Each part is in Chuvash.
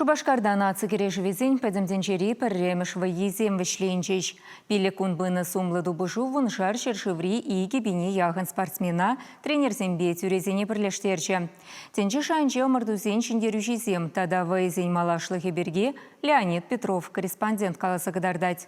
Шупашкарта наци кӗрешӗвӗсен пӗтӗм тӗнчери пӗрремӗш вӑййисем вӗҫленчӗҫ. Пилӗк кун пынӑ сумлӑ тупӑшу вуншар ҫӗршыври 2000 яхӑн спортсмена, тренерсемпе тӳресене пӗрлештерчӗ. Тӗнче шайӗнчи ӑмӑртусен ҫӗнтерӳҫисем тата вӑйӑсен малашлӑхӗ пирки Леонид Петров корреспондент каласа кӑтартать.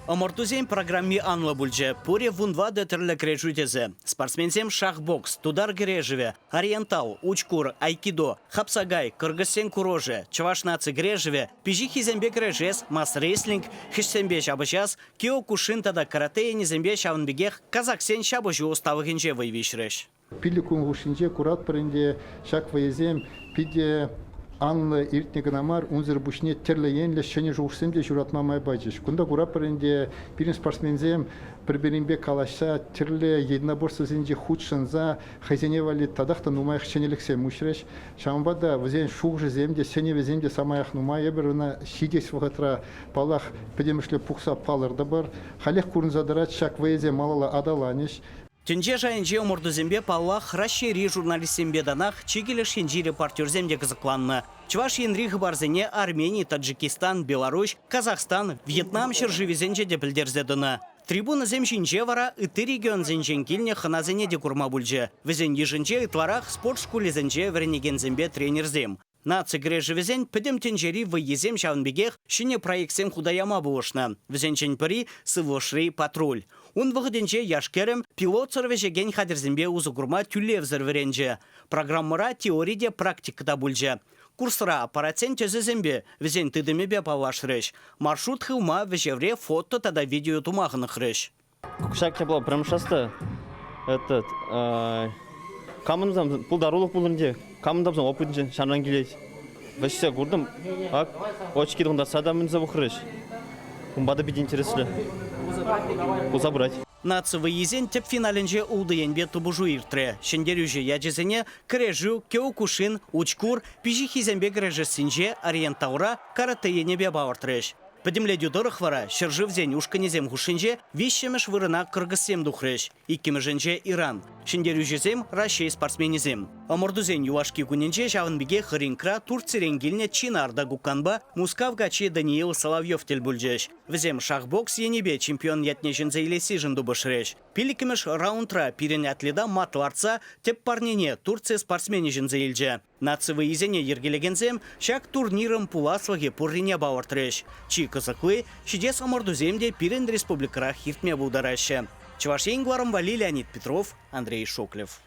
Ӑмӑртусен программи анлӑ пулчӗ. Пурӗ вунтӑватӑ тӗрлӗ кӗрешӳ тӗсӗ. Спортсменсем шахбокс, тутар кӗрешӗвӗ, ориентал, учкур, айкидо, хапсагай, кӑркӑссен курошӗ, чӑваш наци кӗрешӗвӗ, пиҫиххисемпе кӗрешес, мас-рестлинг, хӗҫсемпе ҫапӑҫас, киокушин тата каратэ енӗсемпе ҫавӑн пекех казаксен ҫапӑҫу ӑсталӑхӗнче вӑй виҫрӗҫ. Пилӗк кун хушшинче куратпӑр ӗнтӗ, ҫак вӑйӑсем питӗ анлӑ иртнӗ кӑна мар, унсӑр пуҫне тӗрлӗ енлӗ ҫӗнӗ шухӑшсем те ҫуратма май пачӗҫ. Кунта куратпӑр ӗнтӗ, пирӗн спортсменсем пӗр-пӗринпе калаҫса, тӗрлӗ единоборствӑсенче хутшӑнса хӑйсене валли татах та нумаях ҫӗнӗлӗхсем уҫрӗҫ. Ҫавӑнпа та вӗсен шухӑшӗсем те, сӗнӗвӗсем те самаях нумай. Эпир ӑна ҫитес вӑхӑтра, паллах, пӗтӗмӗшле пухса палӑртӑпӑр. Халех курӑнса тӑрать, ҫак вӑйӑсем малалла аталанӗҫ. Тӗнче шайӗнчи ӑмӑртусемпе, паллах, Раҫҫейри журналистсемпе танах чикӗ леш енчи репортерсем те кӑсӑкланнӑ. Чӑваш Енри хыпарсене Армени, Таджикистан, Беларуҫ, Казахстан, Вьетнам ҫӗршывӗсенче те пӗлтерсе тӑнӑ. Трибунӑсем ҫинче вара ытти регионсенчен килнӗ хӑнасене те курма пулчӗ. Вӗсен йышӗнче ытларах спорт шкулӗсенче вӗренекенсемпе тренерсем. Наци кӗрешӗвӗсен пӗтӗм тӗнчери вӑййисем ҫавӑн пекех ҫӗнӗ проектсем хута яма пулӑшнӑ. Вӗсенчен пӗри «Сывлӑшри патруль». Ун вӑхӑтӗнче яш-кӗрӗм пилотсӑр вӗҫекен хатӗрсемпе усӑ курма тӳлевсӗр вӗренчӗ. Программӑра теори те, практика та пулчӗ. Курсра аппаратсен тӗсӗсемпе, вӗсен тытӑмӗпе паллашрӗҫ. Маршрут хывма вӗҫевре фото тата видео тума хӑнӑхрӗҫ. Ҫак япала прям часто этот камӑн там пултарулӑх пулнӑ те, камӑн там опытӗнче ҫавран килет. Вӗҫсе куртӑм, ак очки тӑхӑнтарса та мӗнсе пӑхрӗҫ. Унпа та питӗ интереслӗ. Пулса пырать. Наци вӑййисен тӗп финалӗнче ултӑ енпе тупӑшу иртрӗ. Ҫӗнтерӳҫӗ ячӗсене кӗрешӳ, киокушин, учкур, пиҫиххисемпе кӗрешессинче Ориентаура каратэ енӗпе палӑртрӗҫ. Пӗтӗмлетӳ тӑрӑх вара ҫӗршывсен ушкӑнӗсем хушшинче виҫҫӗмӗш вырӑна кӑркӑссем тухрӗҫ, иккӗмӗшӗнче Иран. Ҫӗнтерӳҫӗсем Раҫҫей спортсменӗсем. Ӑмӑртусен юлашки кунӗнче ҫавӑн пекех рингра Турцирен килнӗ Чинар Дагуканпа Мускав каччи Даниил Соловьев тӗл пулчӗҫ. Вӗсем шахбокс енӗпе чемпион ятне ҫӗнсе илессишӗн тупӑшрӗҫ. Пиллӗкмӗш раундра пирӗн атлета мат лартса тӗп парнене Турци спортсменӗ ҫӗнсе илчӗ. Наци вӑййисене йӗркелекенсем ҫак турнирӑн пуласлӑхӗ пуррине палӑртрӗҫ. Чи кӑсӑкли, ҫитес ӑмӑртусем те пирӗн республикӑрах иртме пултараҫҫӗ. Чӑваш Ен кӑларӑм валли Леонид Петров, Андрей Шоклев.